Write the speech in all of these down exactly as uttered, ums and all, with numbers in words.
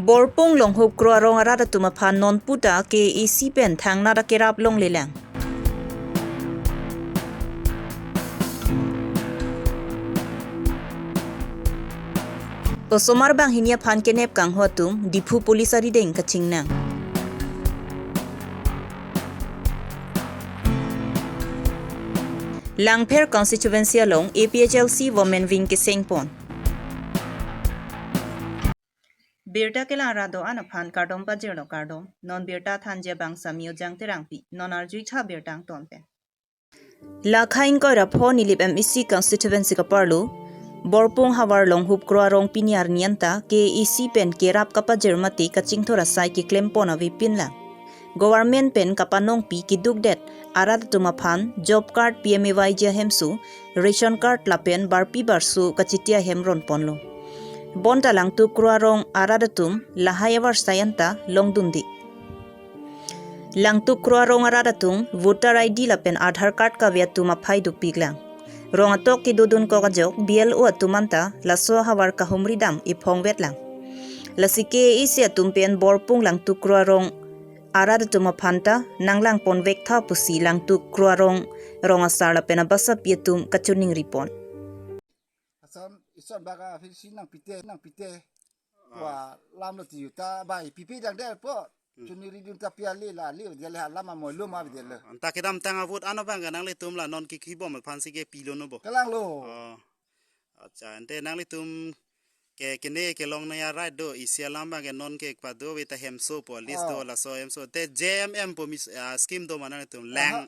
Borpung Longhup Kro Arong arat atum aphan non puta K A A C pen thangnat akerap longlelang. Osomar banghini aphan kenep kangho atum Diphu Police arideng kachingnang. Langpher constituency along A P H L C Women Wing kesengpon. Birta kelang ra do-an aphan kardom pajirlo kardom. Non birta thanji abang Samio Jang Terangpi. Non arjutha birta angton pen. Lakha ingkoi ra pho Nilip M A C constituency kaparlo Borpung havar Longhup Kro Arong pini arni anta K A A C pen kerap kapajir mate kachingthur asai keklempon avepinlang. Government pen kapanongpi kedukdet arat atum aphan job card, P M A Y G ahemso, ration card lapen barpi barso kachiti ahem ronponlo. Bonta Langtuk Kro Arong arat atum lahai avarsai anta longdunde. Langtuk Kro Arong arat atum voter I D lapen Aadhaar card kave atum aphai dopiklang. Rong atok kedodunkok ajok B L O atum anta laso ahavar kahumri dam ephong vetlang. Lasi K A A C atum pen Borpung Langtuk Kro Arong arat atum aphanta nanglangpon vektha pusi Langtuk Kro Arong rong asar lapen abasapi atum kachiningripon. Ason, ison baga phir si nangpite, nangpite. Ah. Wa lam lo tiyu ta bai pipi dang der po. Hmm. Chuningridun ta pi ale la le dia le lam amoilo ma dia le. Anta kedamtang avote ano abang ke nanglitum la non kikhi bom aphan si kepilo no bo? Kelanglo. Oh. Accha, ante nanglitum ke kene kelong nangji a-right do, isi alam abang ke non ke pado ave ta hemso po, list do. Oh. Laso hemso. Te J M M po mis, ah, scheme do ma nanglitum. Lang. Aha.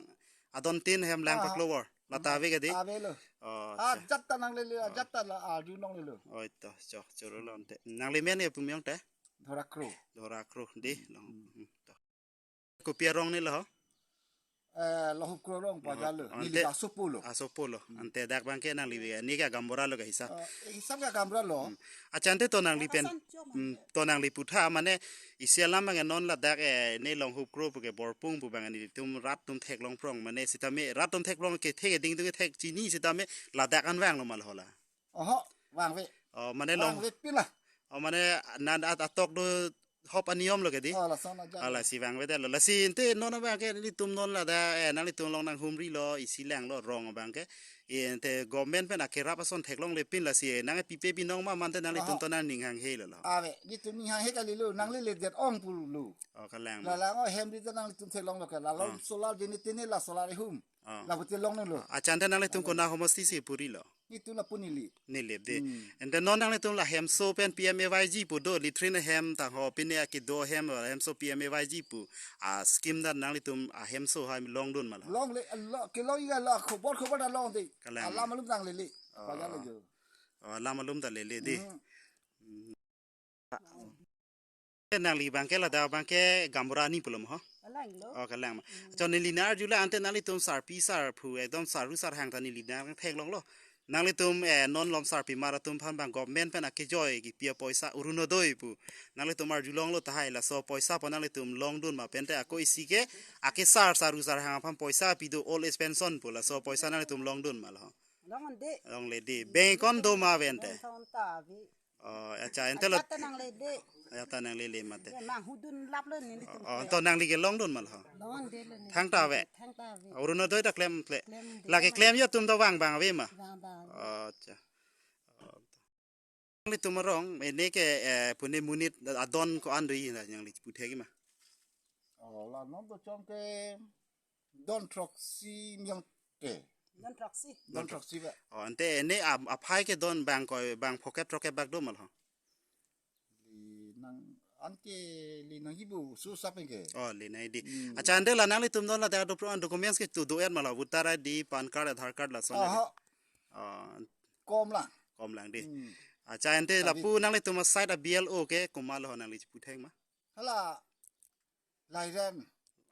Adon tin hem lang. Aha. Paklo bor. Lata ave ke dei? Avelo. Oh, accha. Ajat ta nanglele, ah, ajat ta la arjulonglelo. Oh, ito, chok, chorolo ante. Nangli men ke pu me-ong te? Dhora Kro. Dhora Kro dei. Hmm. Long. Hmm, to. Kopi arong neli ho? Eh, Longhup Kro Arong. Longhup. Pajalo. Oh, neli ante asopo lo. Asopo lo. Hmm. Ante dak abang ke nangli ve, ne ke gaonbura lo ke hisap. Eh, hisap ke gaonbura lo. Hmm. Accha, ante to nangli pen, hmm, to nangli putha, mane isi alam abang non ladak, eh, ne Longhup Kro pu ke Borpung pu abang nelitum rat atum theklong prong, mane sitame rat atum theklong ke thek ding dung thek chini sitame ladak an vanglo ma la ho la? Oho, vangve. Oh, mane Long. Vangvepin la. Oh, mane nan at-, atok do hop aniyom lo ke dei? Oh, lason aja. Ah, lasi vangvedetlo. Lasi ante non abang ke nelitum non ladak, eh, nanglitum along nanghumrilo, isi langlo rong abang ke. Eh, ante government pen akerap ason theklonglepin lasi, eh, nangpipe binong ma mante nanglitum, aha, to nangning hanghe lo lo. Ave, nelitum ning hanghe kalilo, nangleledet ong pulo. Oh, kalang ma. La lang o hem di ta nanglitum theklonglo ke. La long, oh, solar jeni tene la solar ehum. Oh. La pute longnelo. Oh, accha, ante nanglitum, alo, konat homosti si purilo? Nelitum lapu Nilip. Nilip dei. Hmm. Ante non nanglitum la hemso pen P M A Y G pu do, latrine ahem tangho pine akedo ahem, hemso P M A Y G pu. A scheme ta nanglitum ahemso hai longdun ma la? Longle, lo, kelong ika lo, khobor, khobor ta long dei. Kalang. Alam alum nanglele. Oh. Pajalo jo. Oh, alam alum ta lele dei. Hmm. Hmm. Nangli abang ke ladak abang ke gaonbura ni pulo ma ho? Kalang lo. Oh, kalang ma. Hmm. Accha, neli nang arjulo ante nanglitum sarpi sarpo, ekdom sarpo sarpo hang ta neli nang theklonglo. Nanglitum, eh, non lom sarpimar atum aphan abang government pen akejoi kipi apoisa Orunodoi pu. Nanglitum arjulonglo tahai, laso poisa pu nanglitum longdun ma, pen te ako isi ke akesar sarpo sarpo hang aphan poisa pido, old age pension pu, laso poisa nanglitum longdun ma la ho? Longdunde. Longledei. Bank account do ma pen te? Bank account ta ave. Oh, accha, ante lo. Ajat ta nanglede. Ajat ta nanglele mate. Ye, manghudun laplo nelitum. Oh, to nangli ke longdun ma la ho? Longdunde lo neli. Thangta ave? Thangta ave. Orunodoi ta klemkle. Klemde. Lake klem atum ta vang abang ave ma? Vang abang. Oh, accha. Oh. Nanglitum arong, ne ke, eh, pune monit adon ko-an do-i na nangli puthek ma? Oh, la non to chom ke don throksi me-ong te. Don throksi. Don throksi ba. Oh, ante ne ap-, aphai ke don bang koi, bang phokep throkkep bak do ma la ho? Li nang, anke li nangji bu su sap ke. Oh, li nangji dei. Hmm. Accha, ante la nanglitum don ladak do pro an documents ke tu do-et ma la, voter I D, PAN card, Aadhaar card lason. Aha. Oh. Kom lang. Kom lang dei. Hmm. Accha, ante lapu nanglitum aside a-B L O ke komat lo ho nangli chiputhek ma? Hala Lairen.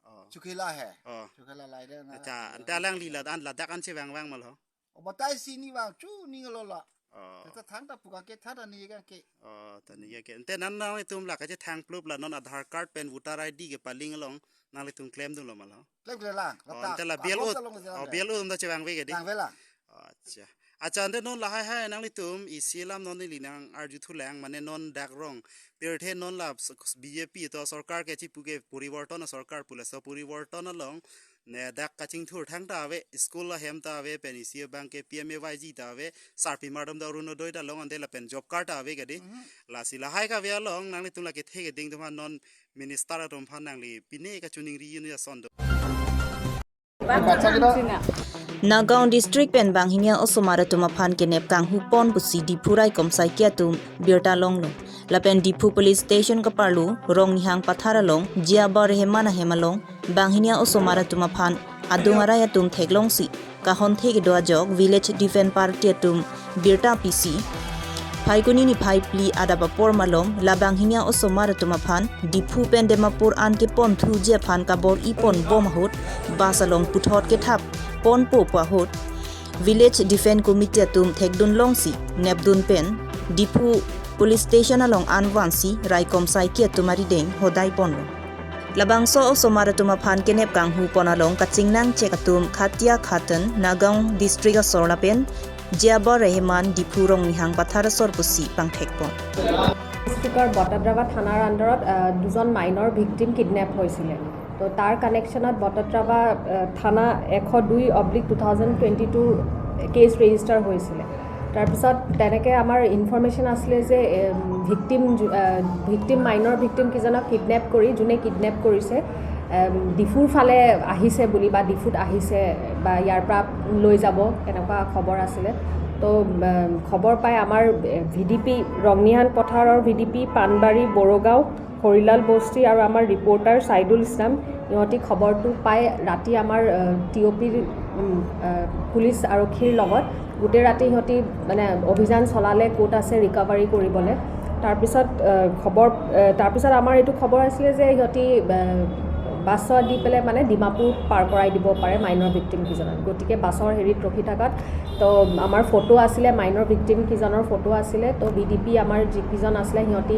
Oh. Chukela he. Oh. Chukela Lairen. Accha, ante alangli ladak an, ladak an chevang vang ma la ho? Oh, batai si ne vang chuning lo la. Oh. Te ta thangta pu kangke, thangta ne kangke. Oh, ta ne kangke. Ante non nanglitum la kachethang plup la non Aadhaar card pen voter I D kepaling along nanglitum klemdunlo ma la ho? Klemkle lang. Oh, ladak. Ante la B L O. Akom ta long, oh, lang. B L O atum ta chevangve ke dei? Vangve lang. Oh, accha. Accha, ante non lahai hai nanglitum isi alam non neli nang-arjuthulang, mane non dak rong pirthe non la s-, B J P to sorkar ke chipu ke poriborton sorkar pu, laso poriborton along ne dak kachingthur thang ta ave, school ahem ta ave, pen isi abang ke P M A Y G ta ave, sarpimar atum ta Orunodoi ta long, ante lapen job card ta ave kadi. Mhm. Lasi lahai kave along nanglitum la kethe keding atum aphan, non minister atum aphan nangli pine kachiningri un-e ason do. Nagaon district pen banghini a-osomar atum aphan kenep kanghu pon pusi Diphu raikom saiki atum birta longlo. Lapen Diphu police station kaparlo Rongnihang Pathar along Jiabor Rehman ahem along banghini a-osomar atum aphan adung arai atum theklongsi kahonthe kedo ajok Village Defence Party atum birta pisi, Phaikuni niphai phli adap apor malom la banghini a-osomar atum aphan Diphu pen Dimapur an keponthuji aphan kabor-i pon bom ahut bus along puthot kethap ponpo pu ahut Village Defence Committee atum thekdun longsi nepdun pen Diphu Police Station along an vansi raikom saiki atum arideng hodai ponlo. Labangso osomar atum aphan kenep kanghu pon along kachingnang chek atum Khatia Khatun, Nagaon district asor lapen Jiabor Rehman, Diphu Rongnihang Pathar asor pusi pangthek pon. ডিষ্ট্ৰিক্টৰ বটদ্ৰৱা থানাৰ আণ্ডাৰত আহ, দুজন minor victim kidnap হৈছিলে। তো তাৰ কানেকশ্যনত বটদ্ৰৱা আহ, থানা এশ দুই oblique two thousand twenty two case register হৈছিলে। তাৰপিছত তেনেকৈ আমাৰ ইনফৰমেশ্যন আছিলে যে ভিক্টিম ভিক্টিম মাইনৰ ভিক্টিমকেইজনক কিডনেপ কৰি, যোনে কিডনেপ কৰিছে, এম, ডিফুৰ ফালে আহিছে বুলি বা ডিফুত আহিছে বা ইয়াৰ পৰা লৈ যাব, এনেকুৱা খবৰ আছিলে। তো এম, খবৰ পাই আমাৰ ভি ডি পি, ৰংনিহান পথাৰৰ ভি ডি পি, পাণবাৰী, বড়োগাঁও, হৰিলাল বস্তি আৰু আমাৰ ৰিপৰ্টাৰ ছাইদুল ইছলাম, ইহঁতি খবৰটো পাই ৰাতি আমাৰ টি অ' পিৰ পুলিচ আৰক্ষীৰ লগত গোটেই ৰাতি সিহঁতি মানে অভিযান চলালে ক'ত আছে ৰিকভাৰী কৰিবলৈ। তাৰপিছত আহ, খবৰ আহ, তাৰপিছত আমাৰ এইটো খবৰ আছিলে যে সিহঁতি আহ, বাছত দি পেলাই মানে ডিমাপুৰ পাৰ কৰাই দিব পাৰে মাইনৰ ভিক্টিমকেইজনক। গতিকে বাছৰ হেৰিত ৰখি থাকাত তো আমাৰ ফটো আছিলে, মাইনৰ ভিক্টিমকেইজনৰ ফটো আছিলে। তো ভি ডি পি আমাৰ যিকেইজন আছিলে সিহঁতি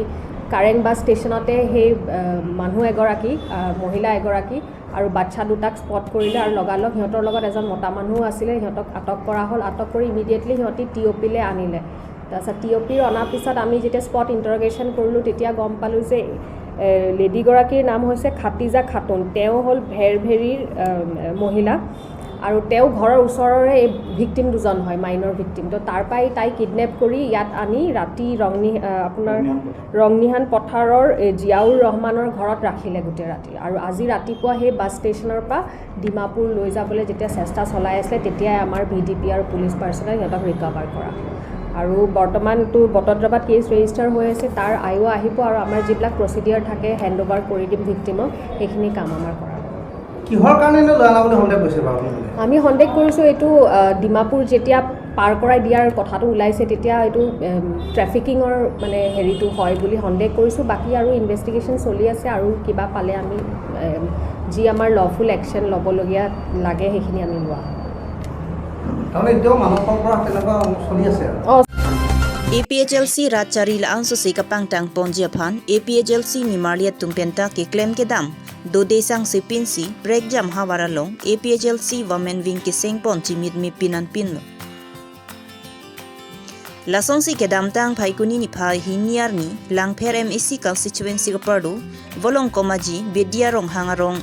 কাৰেং বাছ ষ্টেচনতে সেই আহ, মানুহ এগৰাকী, আহ, মহিলা এগৰাকী আৰু বাচ্ছা দুটাক স্পট কৰিলে আৰু লগালগ সিহঁতৰ লগত এজন মতা মানুহো আছিলে, সিহঁতক আটক কৰা হ'ল। আটক কৰি ইমিডিয়েটলি সিহঁতি টি অ' পিলৈ আনিলে। তাৰপিছত টি অ' পিৰ অনাৰ পিছত আমি যেতিয়া স্পট ইণ্টাৰগেশ্যন কৰিলোঁ, তেতিয়া গম পালোঁ যে এ, লেডিগৰাকীৰ নাম হৈছে খাতিজা খাতুন। তেওঁ হ'ল ভেৰভেৰীৰ আহ, মহিলা আৰু তেওঁ ঘৰৰ ওচৰৰে এই ভিক্টিম দুজন হয়, মাইনৰ ভিক্টিম। তো তাৰ পৰাই তাই কিডনেপ কৰি ইয়াত আনি ৰাতি ৰংনি আহ, আপোনাৰ ৰংনিহান পথাৰৰ এই জিয়াউৰ ৰহমানৰ ঘৰত ৰাখিলে গোটেই ৰাতি। আৰু আজি ৰাতিপুৱা সেই বাছ ষ্টেচনৰ পৰা ডিমাপুৰ লৈ যাবলৈ যেতিয়া চেষ্টা চলাই আছিলে, তেতিয়াই আমাৰ ভি ডি পি আৰু পুলিচ পাৰ্চনে সিহঁতক ৰিকভাৰ কৰা। আৰু বৰ্তমানতো বটদ্ৰৱাত কেছ ৰেজিষ্টাৰ হৈ আছে, তাৰ আই অ' আহিব আৰু আমাৰ যিবিলাক প্ৰচিডিয়াৰ থাকে হেণ্ড অভাৰ কৰি দিম ভিক্টিমক, সেইখিনি কাম আমাৰ কৰা হ'ব। কিহৰ কাৰণে লৈ অনা বুলি সন্দেহ কৰিছে বাৰু আপোনালোকে? আমি সন্দেহ কৰিছোঁ এইটো আহ, ডিমাপুৰ যেতিয়া পাৰ কৰাই দিয়াৰ কথাটো ওলাইছে, তেতিয়া এইটো এম, ট্ৰেফিকিঙৰ মানে হেৰিটো হয় বুলি সন্দেহ কৰিছোঁ। বাকী আৰু ইনভেষ্টিগেশ্যন চলি আছে, আৰু কিবা পালে আমি এম, যি আমাৰ লফুল একশ্যন ল'বলগীয়া লাগে সেইখিনি আমি লোৱা হ'ব। তাৰমানে এতিয়াও মানৱ সৰবৰাহ তেনেকুৱা চলি আছে আৰু? অ। A P H L C rat chari la-an sose kapangtang ponji aphan A P H L C nimarli atum penta keklem kedam dode sangse pinsi prekjam havar along A P H L C women wing keseng pon chimit me pinan pinlo. Lasonsi kedamtang Phaikuni niphai hini arni Langpher M A C constituency kaparlo Volongkom Aji Bedia Ronghang arong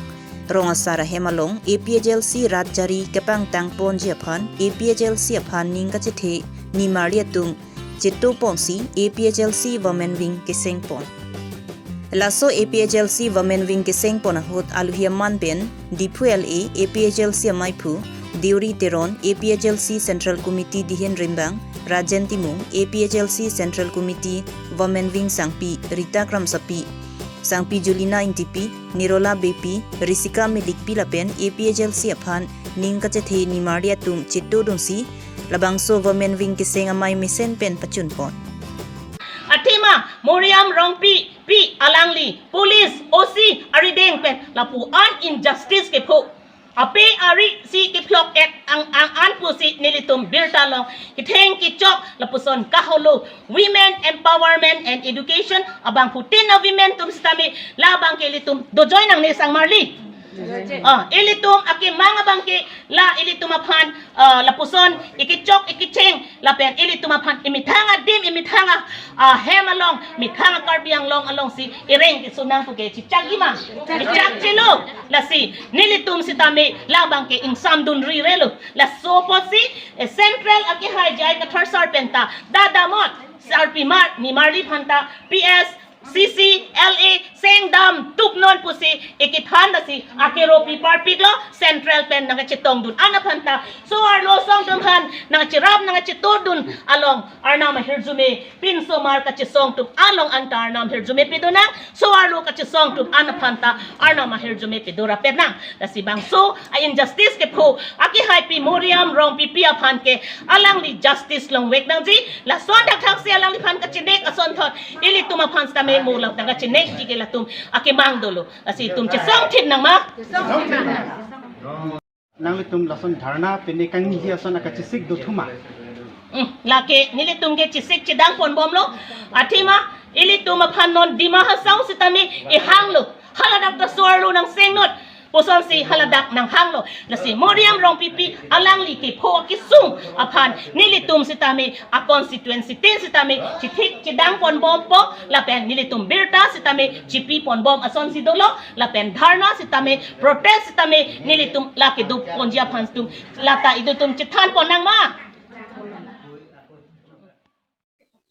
rong asar ahem along A P H L C rat chari kepangtang ponji aphan A P H L C aphan ning kachethe nimarli atum cheto ponsi A P H L C women wing keseng pon. Laso A P H L C women wing keseng pon ahut aluhi aman pen Diphu L A, A P H L C amaiphu Deuri Teron, A P H L C Central Committee dihen rimbang Rajen Timung, A P H L C Central Committee women wing sangpi Rita Kramsapi, sangpi Julina Ingtipi, Nirola Beypi, Risika Milikpi lapen A P H L C aphan ning kachethe nimarli atum cheto dunsi labangso women wing keseng amei mesen pen pachun pon. Athema Moriam Rongpi pi alangli police O C arideng pen lapu-an injustice kepho. Ape ari si kephlok-et ang ang an pusi nelitum birta long ketheng kechok lapuson kaholo women empowerment and education abangphutin a-women atum sitame labang ke ilitum do-join nangne sangmarli. Ah, ilitum akemang abangke la ilitum aphan, ah, lapuson ikechok ikecheng lapen ilitum aphan imethang adim, imethang a, ah, hem along, methang a Karbi Anglong alongsi ireng keso nang puke chechakji ma, chechakchelo. Lasi nelitum sitame labangke ingsamdun rirelo. Laso apotsi, eh, Central akehai J I Kathar sir penta dadamot, sarpimar, nimarli aphanta P S, C C, L A sengdam tupnon pusi ikethan dasi akeropi parpiklo. Central pen nangkachetongdun an aphanta, so-arlo asong atum aphan nangkacherap nangkachetordun along Arnam ahirjume, pinsomar kachesong atum along anta Arnam ahirjume pidunang, so-arlo kachesong atum an aphanta Arnam ahirjume pidorapetnang. Lasi bangso a-injustice kepho akehaipi Mariam Rongpipi aphan ke alangli justice longvek nangji. Lason thakthak si alangliphan kachinek asonthot ilitum aphan sitame mo lap nangkachinekji ke latum akemang dolo. Lasi itum chesong thit nang ma. Nanglitum lason dharna pine kangni ason akachesik do thuma. Hmm, lake nelitum ke chesik chedang ponbomlo. Athema ilitum aphan non Dima Hasao sitame ihanglo. Haladak ta so-arlo nang sengnot pusonsi haladak nanghanglo. Lasi Mariam Rongpipi alangli kepho kesung aphan nelitum sitame a-constituency tin sitame chethik chedang ponbompo lapen nelitum birta sitame chepi ponbom asonsi dolo lapen dharna sitame protest sitame nelitum lake do ponji aphan atum lata idutum chethan pon nang ma.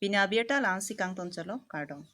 Pini abirta la-ansi kangton chalo, kardom.